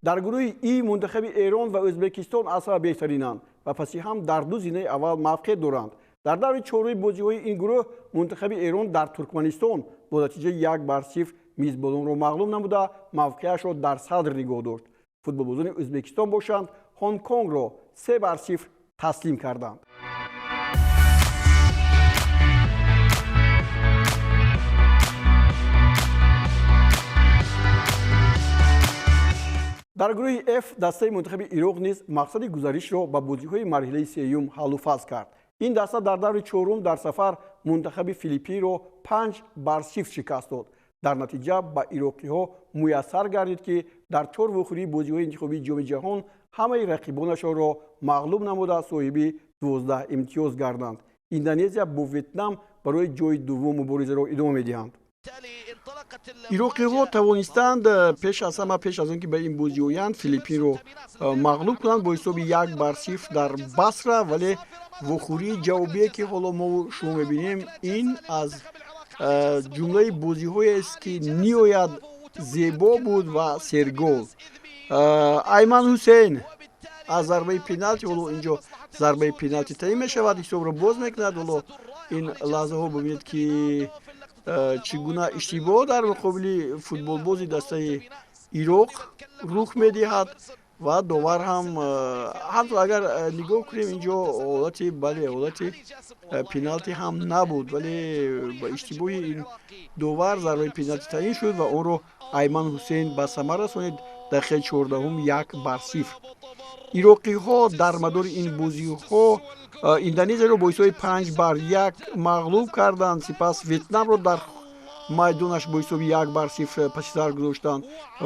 Дар гурӯҳи И мунтахаби Эрон ва Ӯзбекистон аз ҳама беҳтаринанд ва паси ҳам дар ду зинаи аввал мавқеъ доранд. Дар даври чоруми бозиҳои ин гурӯҳ мунтахаби Эрон дар Туркманистон бо натиҷаи 1-0 мизбононро мағлуб намуда мавқеашро дар садр нигоҳ дошт. Футболбозони Ӯзбекистон бошанд, Ҳонконгро 3-0 таслим карданд. Дар гурӯҳи Ф дастаи мунтахаби Ироқ низ мақсади гузаришро ба бозиҳои марҳилаи сеюм ҳаллу фасл кард. Ин даста дар даври чорум дар сафар мунтахаби Филиппинро 5-0 шикаст дод. Дар натиҷа ба ироқиҳо муяссар гардид, ки дар чор вохӯрии бозиҳои интихобии Ҷоми ҷаҳон ҳамаи рақибонашонро мағлуб намуда соҳиби 12 имтиёз гарданд. Индонезия бо Ветнам барои ҷои дуввум муборизаро идома медиҳанд. Ироқиҳо тавонистанд пеш аз ҳама, пеш аз он ки ба ин бозӣ оянд, Филиппинро мағлуб кунанд бо ҳисоби 1-0 дар Басра, вале вохӯрии ҷавобие, ки ҳоло мо шумо мебинем, ин аз ҷумлаи бозиҳоест, ки ниҳоят зебо буд ва сергол. Айман Ҳусейн аз зарбаи пеналти, ҳоло инҷо зарбаи пеналти таъин мешавад, ҳисобро боз мекунад. Ҳоло ин лаҳзаҳо бибинед, ки чӣ гуна иштибоҳ дар муқобили футболбози дастаи Ироқ рух медиҳад ва довар ҳам ҳатто агар нигоҳ кунем, инҷо ҳолати, бале, ҳолати пеналти ҳам набуд, вале ба иштибоҳи ин довар зарбаи пеналти таъин шуд ва онро Айман Ҳусейн ба самар расонид. Дақиқаи 14-ум 1-0. Ироқиҳо дар мадори ин бозиҳо Индонезияро бо ҳисоби 5-1 мағлуб карданд, сипас Ветнамро дар майдонаш бо ҳисоби 1-0 паси сар гузоштанд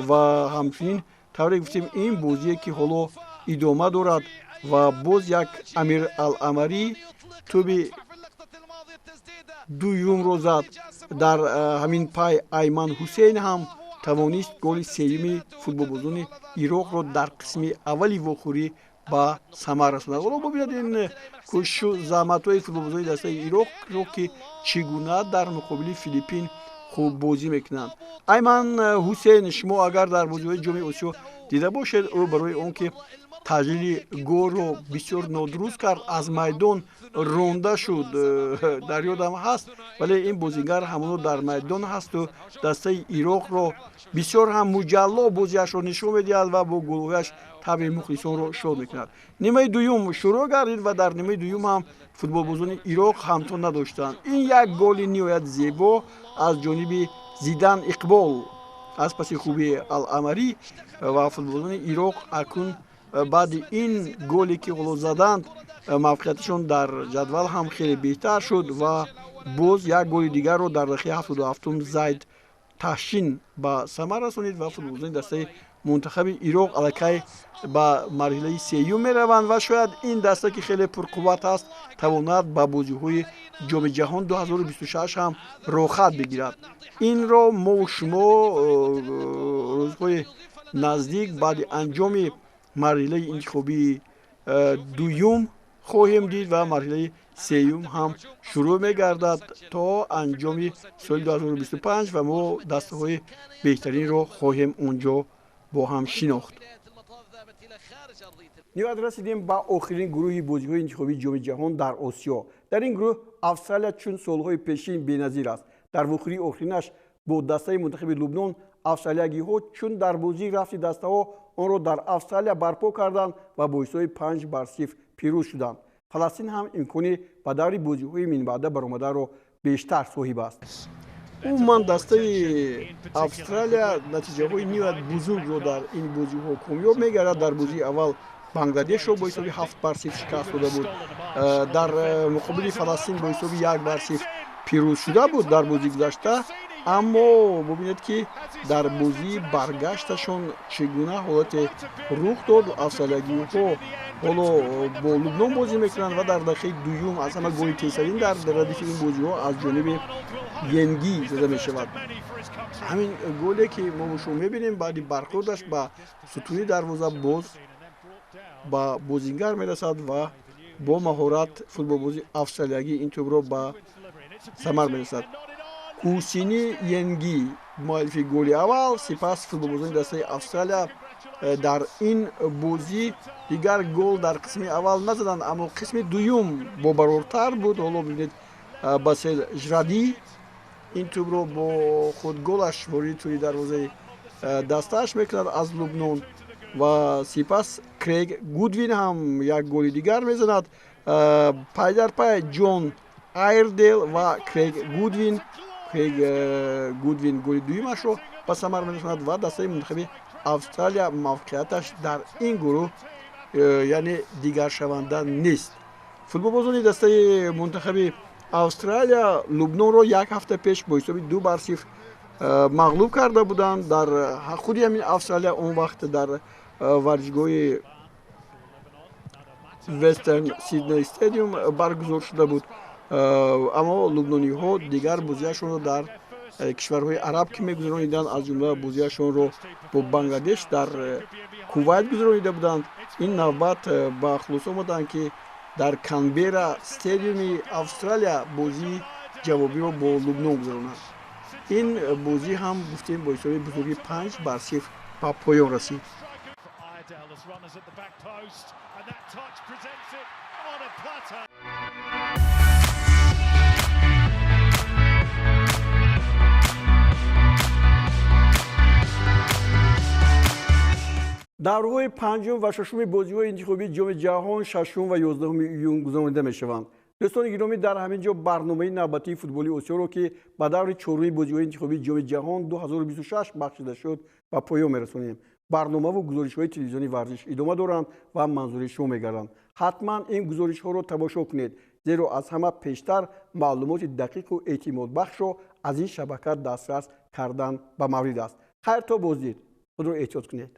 ва ҳамчунин, тавре гуфтем, ин бозие, ки ҳоло идома дорад ва боз як Амир Ал-Амарӣ тӯби дуюмро зад. Дар ҳамин пай Айман Ҳусейн ҳам тавонист голи сеюми футболбозони Ироқро дар қисми аввали вохӯрӣ ба самар расонад. Ҳоло бибинед ин кӯшишу заҳматҳои футболбозони дастаи Ироқро, ки чӣ гуна дар муқобили Филиппин хуб бозӣ мекунанд. Айман Ҳусейн, шумо агар дар бозиҳои Ҷоми Осиё дида бошед, ӯ барои он ки таҷлили голро бисёр нодуруст кард, аз майдон ронда шуд, дар ёдам ҳаст, вале ин бозингар ҳамоно дар майдон ҳасту дастаи Ироқро бисёр ҳам муҷалло бозиашро нишон медиҳад ва бо голҳояш табъи мухлисонро шод мекунад. Нимаи дуюм шурӯъ гардид ва дар нимаи дуюм ҳам футболбозони Ироқ ҳамто надоштанд. Ин як голи ниҳоят зебо аз ҷониби Зидан Иқбол аз паси хуби Ал-Амарӣ ва футболбозони Ироқ акнун баъди ин голе, ки ҳоло заданд, мавқеияташон дар ҷадвал ҳам хеле беҳтар шуд ва боз як голи дигарро дар дақиқаи 77-ум Зайд Таҳшин ба самар расонид ва футболбозони дастаи мунтахаби Ироқ аллакай ба марҳилаи сеюм мераванд ва шояд ин даста, ки хеле пурқувват аст, тавонад ба бозиҳои Ҷоми ҷаҳон 2026 ҳам роҳхат бигирад. Инро мову шумо рӯзҳои наздик баъди анҷоми марҳилаи интихобии дуюм хоҳем дид ва марҳилаи сеюм ҳам шурӯъ мегардад то анҷоми соли 2025 ва мо дастаҳои беҳтаринро хоҳем онҷо бо ҳам шинохт. Ниҳоят расидем ба охирин гурӯҳи бозиҳои интихобии Ҷоми ҷаҳон дар Осиё. Дар ин гурӯҳ Австралия чун солҳои пешин беназир аст. Дар вохӯрии охиринаш бо дастаи мунтахаби Лубнон австралиягиҳо чун дар бозии рафти дастаҳо онро дар Австралия барпо карданд ва бо ҳисоби 5-0 пирӯз шуданд. Фаластин ҳам имкони ба даври бозиҳои минбаъда баромадаро бештар соҳиб аст. Умуман, дастаи Австралия натиҷаҳои ниҳоят бузургро дар ин бозиҳо комёб мегардад. Дар бозии аввал Бангладешро бо ҳисоби 7-0 шикаст дода буд, дар муқобили Фаластин бо ҳисоби 1-0 пирӯз шуда буд дар бозии гузашта, аммо бубинед, ки дар бозии баргашташон чӣ гуна ҳолате рух дод. Австралиягиҳо ҳоло бо Лубнон бозӣ мекунанд ва дар дақиқаи дуюм аз ҳама голи тезтарин дар радифи ин бозиҳо аз ҷониби Енгӣ зада мешавад. Ҳамин голе, ки мо шумо мебинем, баъди бархӯрдаш ба сутуни дарвоза боз ба бозингар мерасад ва бо маҳорат футболбози австралиягӣ ин тӯбро ба самар мерасад. Кусини Енгӣ Муаллифи голи аввал. Сипас футболбозони дастаи Австралия дар ин бозӣ дигар гол дар қисми аввал назаданд, аммо қисми дуюм бобарортар буд. Ҳоло бибинед, Басел Жради ин тӯбро бо худ голаш вориди тӯри дарвозаи дастааш мекунад аз Лубнон ва сипас Крейг Гудвин ҳам як голи дигар мезанад. Пай дар пай Ҷон Айрдел ва Крейг Гудвин. Крейг Гудвин голи дуюмашро ба самар мерасонад ва дастаи мунтахаби Австралия мавқеияташ дар ин гурӯҳ яъне дигаршаванда нест. Футболбозони дастаи мунтахаби Австралия Лубнонро як ҳафта пеш бо ҳисоби 2-0 мағлуб карда буданд дар худи ҳамин Австралия, он вақт дар варзишгоҳи Вестерн Сидней Стадиум баргузор шуда буд. Аммо лубнониҳо дигар бозиашонро дар кишварҳои араб ки мегузарониданд, аз ҷумла бозиашонро бо Бангладеш дар Кувайт гузаронида буданд, ин навбат ба хулоса омаданд, ки дар Канбера Стадиуми Австралия бозии ҷавобиро бо Лубнон гузаронанд. Ин бозӣ ҳам, гуфтем, бо ҳисоби бузурги 5-0 ба поён расид. Iredale as runners at the back post, and that touch presents it on a platter. Даврҳои панҷум ва шашуми бозиҳои интихобии Ҷоми Ҷаҳон 6 ва 11 июн гузаронида мешаванд. Дӯстони гиромӣ, дар ҳамин ҷо барномаи навбатии Футболи Осиёро, ки ба даври чоруми бозиҳои интихобии Ҷоми Ҷаҳон 2026 бахшида шуд, ба поён мерасонем. Барномаву гузоришҳои телевизиони Варзиш идома доранд ва манзури шумо мегарданд. Ҳатман ин гузоришҳоро тамошо кунед, зеро аз ҳама пештар маълумоти дақиқу эътимодбахшро аз ин шабака дастрас кардан ба маврид аст. Хайр, то боздид, худро эҳтиёт кунед.